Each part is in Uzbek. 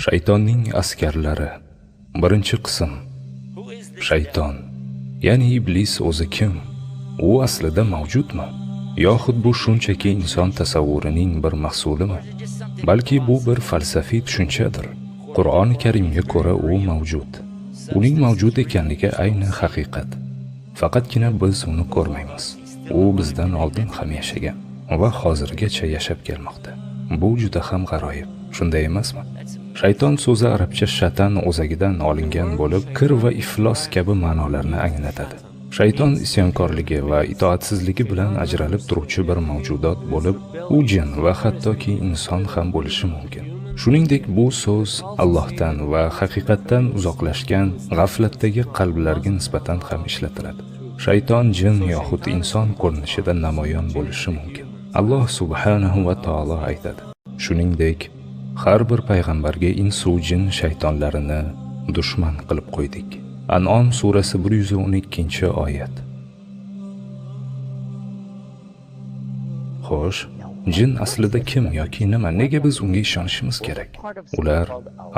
Shaytonning askarlari. Birinchi qism. Shayton, ya'ni iblis o'zi kim? U aslida mavjudmi? Yoxud bu shunchaki inson tasavvurining bir mahsulimi? Balki bu bir falsafiy tushunchadir. Qur'oni Karimga ko'ra u mavjud. Uning mavjud ekanligi ayni haqiqat. Faqatgina biz uni ko'rmaymiz. U bizdan oldin ham yashagan va hozirgacha yashab kelmoqda. Bu juda ham g'aroyib, shunday emasmi? Shayton so'zi arabcha shatan o'zagidan olingan bo'lib, kir va iflos kabi ma'nolarni anglatadi. Shayton isyonkorligi va itoatsizligi bilan ajralib turuvchi bir mavjudot bo'lib, u jin va hattoki inson ham bo'lishi mumkin. Shuningdek, bu so'z Allohdan va haqiqatdan uzoqlashgan g'aflatdagi qalblarga nisbatan ham ishlatiladi. Shayton jin yoxud inson ko'rinishida namoyon bo'lishi mumkin. Alloh subhanahu va taolo aytadi: Shuningdek, har bir payg'ambarga insu jin shaytonlarini dushman qilib qo'ydik. An'om surasi 112-oyat. Xo'sh, jin aslida kim yoki nima? Nega biz unga ishonishimiz kerak? Ular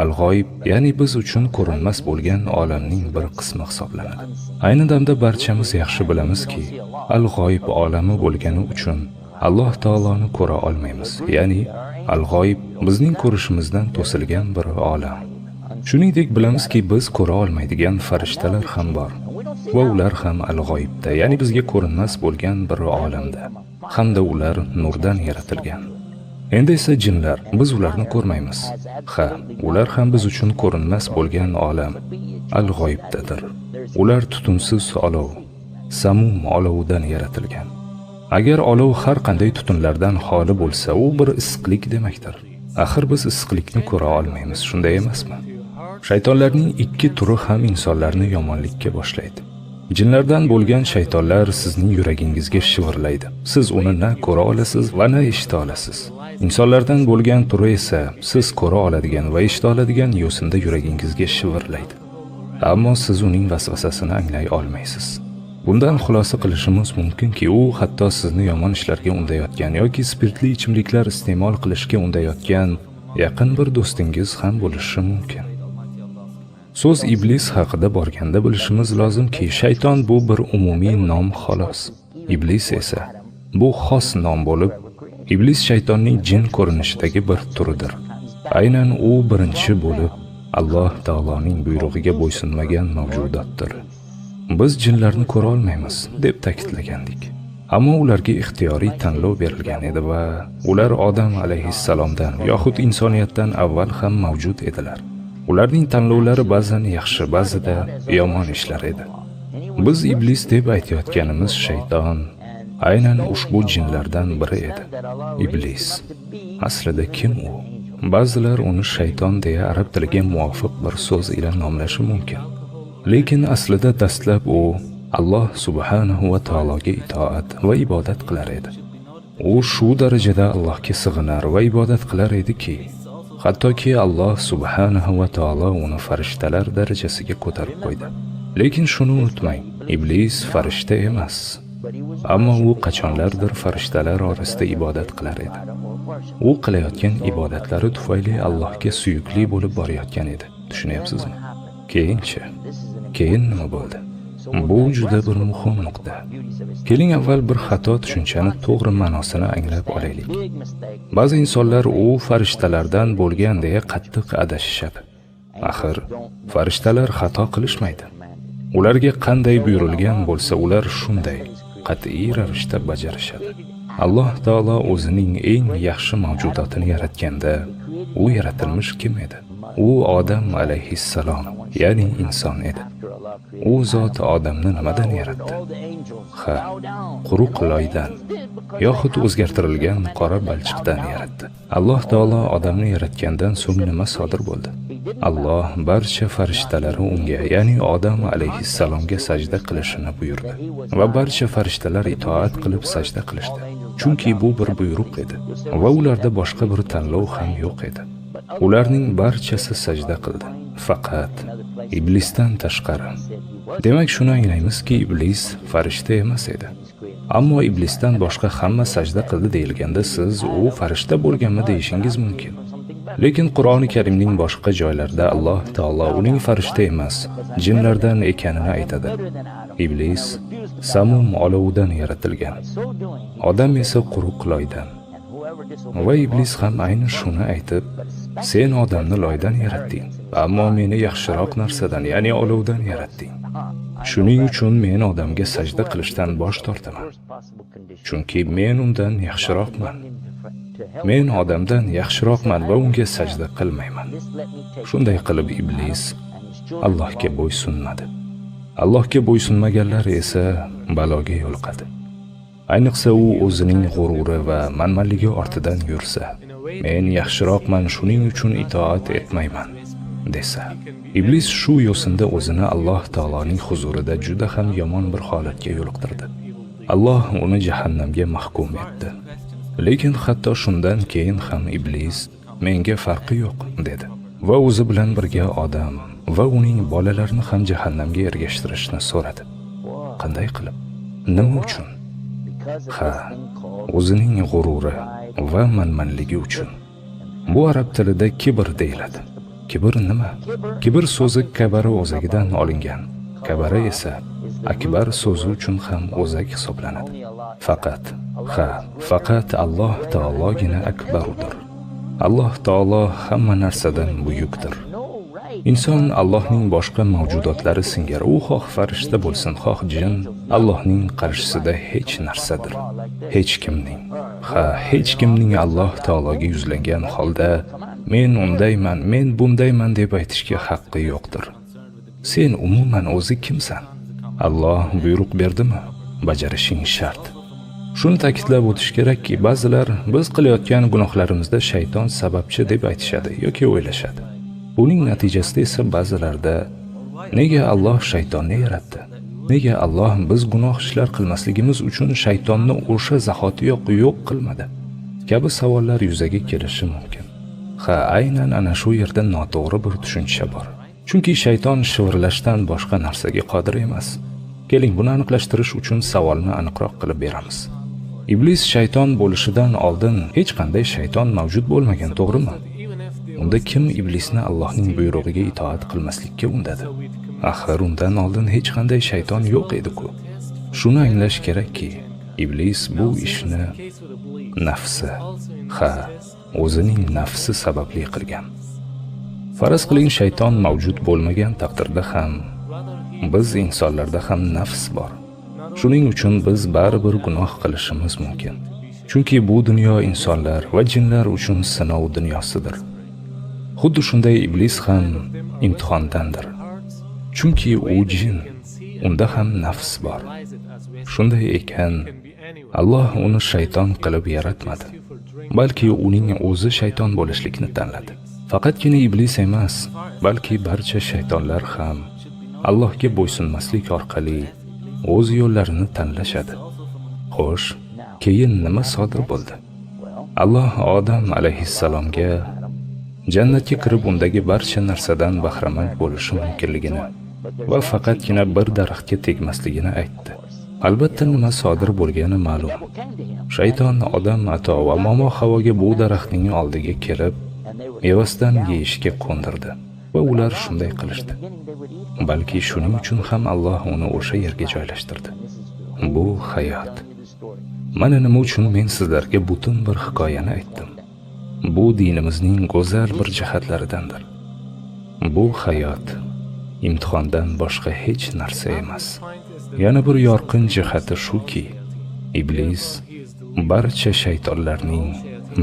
al-g'oyib, ya'ni biz uchun ko'rinmas bo'lgan olamning bir qismi hisoblanadi. Ayni damda barchamiz yaxshi bilamizki, al-g'oyib olami bo'lgani uchun Alloh taoloni ko'ra olmaymiz. Ya'ni al-g'oyib bizning ko'rishimizdan to'silgan bir olam. Shuningdek bilamizki, biz ko'ra olmaydigan farishtalar ham bor va ular ham al-g'oyibda, ya'ni bizga ko'rinmas bo'lgan bir olamda. Hamda ular nurdan yaratilgan. Endi esa jinlar, biz ularni ko'rmaymiz. Ha, ular ham biz uchun ko'rinmas bo'lgan olam al-g'oyibdadir. Ular tutunsiz olov, samum olovidan yaratilgan. Agar olov har qanday tutunlardan xoli bo'lsa, u bir issiqlik demakdir. Axir biz issiqlikni ko'ra olmaymiz, shunday emasmi? Shaytonlarning ikki turi ham insonlarni yomonlikka boshlaydi. Jinlardan bo'lgan shaytonlar sizning yuragingizga shivirlaydi. Siz uni na ko'ra olasiz va na eshita olasiz. Insonlardan bo'lgan turi esa siz ko'ra oladigan va eshita oladigan yo'sinda yuragingizga shivirlaydi. Ammo siz uning vasvasasini anglay olmaysiz. Bundan xulosa qilishimiz mumkinki, u hatto sizni yomon ishlarga undayotgan yoki spirtli ichimliklar iste'mol qilishga undayotgan yaqin bir do'stingiz ham bo'lishi mumkin. So'z iblis haqida borganda bilishimiz lozimki, shayton bu bir umumiy nom xolos. Iblis esa bu xos nom bo'lib, iblis shaytonning jin ko'rinishidagi bir turidir. Aynan u birinchi bo'lib Alloh taoloning buyrug'iga bo'ysunmagan mavjudotdir. Biz jinlarni ko'ra olmaymiz deb ta'kidlagandik. Ammo ularga ixtiyoriy tanlov berilgan edi va ular Odam alayhissalomdan yoxud insoniyatdan avval ham mavjud edilar. Ularning tanlovlari ba'zan yaxshi, ba'zida yomon ishlar edi. Biz iblis deb aytayotganimiz shayton aynan ushbu jinlardan biri edi. Iblis aslida kim u? Ba'zilar uni shayton deya arab tiliga muvofiq bir so'z ila nomlashi mumkin. Lekin aslida dastlab u Alloh subhanahu va taologa itoat va ibodat qilar edi. U shu darajada Allohga sig'inar va ibodat qilar ediki, hattoki Alloh subhanahu va taolo uni farishtalar darajasiga ko'tarib qo'ydi. Lekin shuni unutmang, iblis farishta emas. Ammo u qachonlardir farishtalar orasida ibodat qilar edi. U qilayotgan ibodatlari tufayli Allohga suyukli bo'lib borayotgan edi. Tushunyapsizmi? Keyinchi, keyin nima bo'ldi? Bu juda bir muhim nuqta. Keling avval bir xato tushunchani to'g'ri ma'nosini anglab olaylik. Ba'zi insonlar u farishtalardan bo'lgan deya qattiq adashishadi. Axir farishtalar xato qilishmaydi. Ularga qanday buyurilgan bo'lsa, ular shunday qat'iy ravishda bajarishadi. Alloh taolo o'zining eng yaxshi mavjudotini yaratganda, u yaratilmish kim edi? U Odam alayhissalom, ya'ni inson edi. U zot odamni nimadan yaratdi? Ha, quruq loydan yoxud o'zgartirilgan qora balchiqdan yaratdi. Alloh taolo odamni yaratgandan so'ng nima sodir bo'ldi? Alloh barcha farishtalari unga, ya'ni Odam alayhissalomga sajda qilishini buyurdi va barcha farishtalar itoat qilib sajda qilishdi. Chunki bu bir buyruq edi va ularda boshqa bir tanlov ham yo'q edi. Ularning barchasi sajda qildi, faqat iblisdan tashqari. Demak, shuni anglaymizki, iblis farishta emas edi. Ammo iblisdan boshqa hamma sajda qildi deyilganda siz u farishta bo'lganmi deyishingiz mumkin. Lekin Qur'oni Karimning boshqa joylarida Alloh taolo uning farishta emas, jinlardan ekanini aytadi. Iblis samum olovidan yaratilgan, odam esa quruq loydan. Va Iblis ham ayni shuni aytib, sen odamni loydan yaratding, ammo meni yaxshiroq narsadan, ya'ni olovdan yaratding. Shuning uchun men odamga sajda qilishdan bosh tortaman. Chunki men undan yaxshiroqman. Men odamdan yaxshiroqman va unga sajda qilmayman. Shunday qilib Iblis Allohga bo'ysunmadi. Allohga bo'ysunmaganlar esa baloga yo'liqadi. Ayniqsa u o'zining g'ururi va manmanligi ortidan yursa, men yaxshiroqman, shuning uchun itoat etmayman desa, Iblis shu yo'sinda o'zini Alloh taoloning huzurida juda ham yomon bir holatga yo'liqtirdi. Alloh uni jahannamga mahkum etdi. Lekin hatto shundan keyin ham Iblis menga farqi yo'q dedi va o'zi bilan birga odam va uning bolalarini ham jahannamga ergashtirishni so'radi. Qanday qilib? Nima uchun? Ha, o'zining g'ururi va manmanligi uchun. Bu arab tilida kibr deyiladi. Kibr nima? Kibr so'zi kabara o'zagidan olingan. Kabara esa akbar so'zi uchun ham o'zak hisoblanadi. Faqat, ha, faqat Alloh taologina akbarudir. Alloh taolo hamma narsadan buyukdir. Inson Allohning boshqa mavjudotlari singari, u xoh farishta bo'lsin, xoh jin, Allohning qarshisida hech narsadir. Hech kimning, ha, hech kimning Alloh taologa yuzlangan holda men undayman, men bundayman deb aytishga haqqi yo'qdir. Sen umuman o'zi kimsan? Alloh buyruq berdimi? Bajarishing shart. Shuni ta'kidlab o'tish kerakki, ba'zilar biz qilayotgan gunohlarimizda shayton sababchi deb aytishadi yoki o'ylashadi. Buning natijasida esa ba'zilarda nega Alloh shaytonni yaratdi? Nega Alloh biz gunoh ishlar qilmasligimiz uchun shaytonni o'sha zahotiyoq yo'q qilmadi? Kabi savollar yuzaga kelishi mumkin. Ha, aynan ana shu yerda noto'g'ri bir tushuncha bor. Chunki shayton shivirlashdan boshqa narsaga qodir emas. Keling, buni aniqlashtirish uchun savolni aniqroq qilib beramiz. Iblis shayton bo'lishidan oldin hech qanday shayton mavjud bo'lmagan, to'g'rimi? Unda kim iblisni Allohning buyrug'iga itoat qilmaslikka undadi? Axir undan oldin hech qanday shayton yo'q edi-ku. Shuni anglash kerakki, iblis bu ishni nafsi, ha, o'zining nafsi sababli qilgan. Faraz qiling, shayton mavjud bo'lmagan taqdirda ham biz insonlarda ham nafs bor. Shuning uchun biz baribir gunoh qilishimiz mumkin. Chunki bu dunyo insonlar va jinlar uchun sinov dunyosidir. Xuddi shunday iblis ham imtihondandir. Chunki u jin, unda ham nafs bor. Shunday ekan, Alloh uni shayton qilib yaratmadi, balki uning o'zi shayton bo'lishlikni tanladi. Faqatgina iblis emas, balki barcha shaytonlar ham Allohga bo'ysunmaslik orqali o'z yo'llarini tanlashadi. Xo'sh, keyin nima sodir bo'ldi? Alloh Odam alayhissalomga jannatga kirib undagi barcha narsadan bahramand bo'lishi mumkinligini va faqatgina bir daraxtga tegmasligini aytdi. Albatta nima sodir bo'lgani ma'lum. Shayton Odam ato va momo Havoga bu daraxtning oldiga kelib, mevasidan yeyishga qo'ndirdi va ular shunday qilishdi. Balki shuning uchun ham Alloh uni o'sha yerga joylashtirdi. Bu hayot. Mana nima uchun men sizlarga butun bir hikoyani aytdim. Bu dinimizning go'zal bir jihatlaridandir. Bu hayot imtihondan boshqa hech narsa emas. Yana bir yorqin jihati shuki, iblis barcha shaytonlarning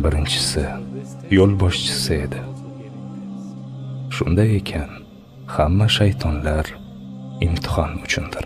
birinchisi, yo'lboshchisi edi. Shunday ekan, hamma shaytonlar imtihon uchundir.